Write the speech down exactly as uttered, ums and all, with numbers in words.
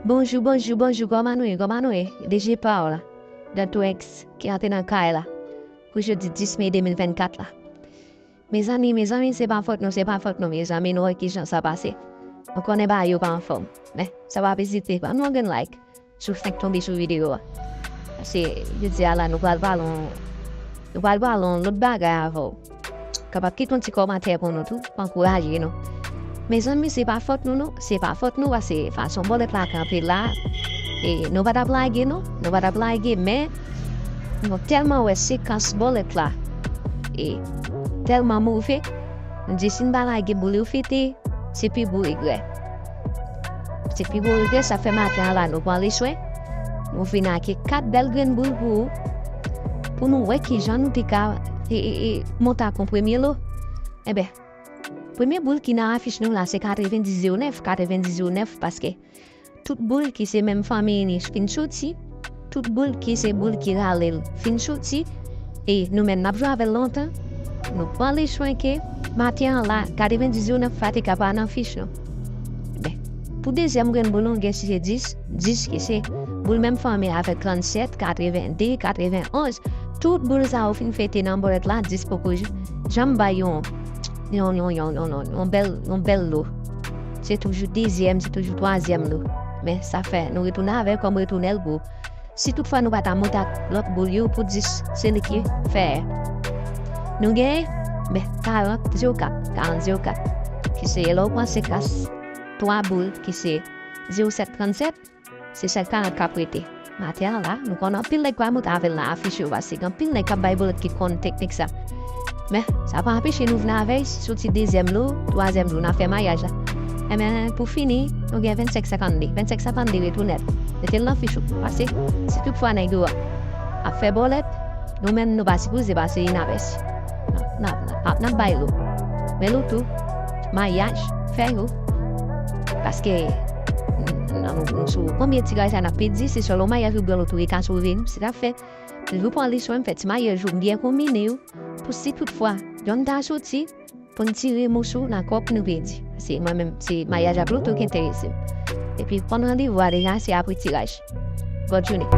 Bonjou, bonjou, bonjou, kòman nou ye, kòman nou ye? D J Paola, Dantou X, ki antre nan kay la, pou jodi dis me de mil vennkat la. Mezanmi, mezanmi, se pa fòt nou, se pa fòt nou, mezanmi, nou wè kijan sa pase. Nou konnen bagay yo pa anfòm. Men, sa pa ezite, ban nou yon grenn like si w fenk tonbe sou videyo a. Paske, jodi a la, nou pral pale yon, nou pral pale yon lòt bagay avè w. Kapab kite yon ti kòmantè pou nou tou, pou ankouraje nou. Mezanmi, se pa fòt nou, non. Se pa fòt nou, paske fason bòlèt la kanpe la, e nou pa t ap lage, non. Nou pa t ap lage, men nou tèlman wè sekans bòlèt la, e tèlman move, nou di si n pa lage boul yo fete, se pi gwo regrè. Se pi gwo regrè, sa fè maten an la, nou pran leswen, nou vin ak kat bèl grenn boul pou ou, pou nou wè kijan nou te ka, e, e, e, monte ak yon premye lo. Enben, premye boul ki nan afich nou la, se katrevendiz zewo nèf, katrevendiz zewo nèf, paske tout boul ki se menm fanmi ni fin soti, tout boul ki se boul ki rale l fin soti, e nou menm n ap jwe avè l lontan, nou pran leswen ke maten an la, katrevendiz zewo nèf pa te ka pa nan fich nou. Enben, pou dezyèm grenn boul nou gen se dis, dis ki se boul menm fanmi avèk trannsèt, katrevende, katrevenonz, tout boul sa yo fin fete nan bòlèt la, dis poko janm bay yon, yon, yon, yon, yon, yon, yon bèl, yon bèl lo. Se toujou dezyèm, se toujou twazyèm lo. Men sa fè nou retounen avè l kòm retounèl gwo. Si toutfwa nou pa ta monte ak lòt boul yo pou dis, se li ki fè. Nou gen, men, karant zewo kat, karant zewo kat, ki se lè w pran se kas twa boul, ki se zewo sèt trannsèt, se sèl karant k ap rete. Maten an la, nou konnen anpil nèg pral monte avè l nan afich yo, paske gen anpil nèg k ap bay bòlèt ki konn teknik sa. Men, sa pa anpeche nou vin avè l, soti dezyèm lo, twazyèm lo, n ap fè maryaj la. Enben, pou fini, nou gen vennsenk senkannde. Vennsenk senkannde retounèl. Mete l nan fich ou. Paske, si toutfwa nèg yo ap fè bòlèt, nou menm nou pa sipoze pase inapèsi. N ap, n ap, n ap, n ap bay lo. Men loto, maryaj, fè yo. Paske, n-, n-, nou, nou sou konbyen tiraj la n ap pèdi, se sèl yon maryaj oubyen loto ki ka sove nou. Se sa k fè, toujou pran leswen, fè ti maryaj ou byen konbine yo, pou si toutfwa, yonn ta soti, pou n tire moso nan kòb nou pèdi. Se mwen menm, se maryaj ak loto ki enterese m. Epi, pran randevou a deja, se apre tiraj. Bòn jounen.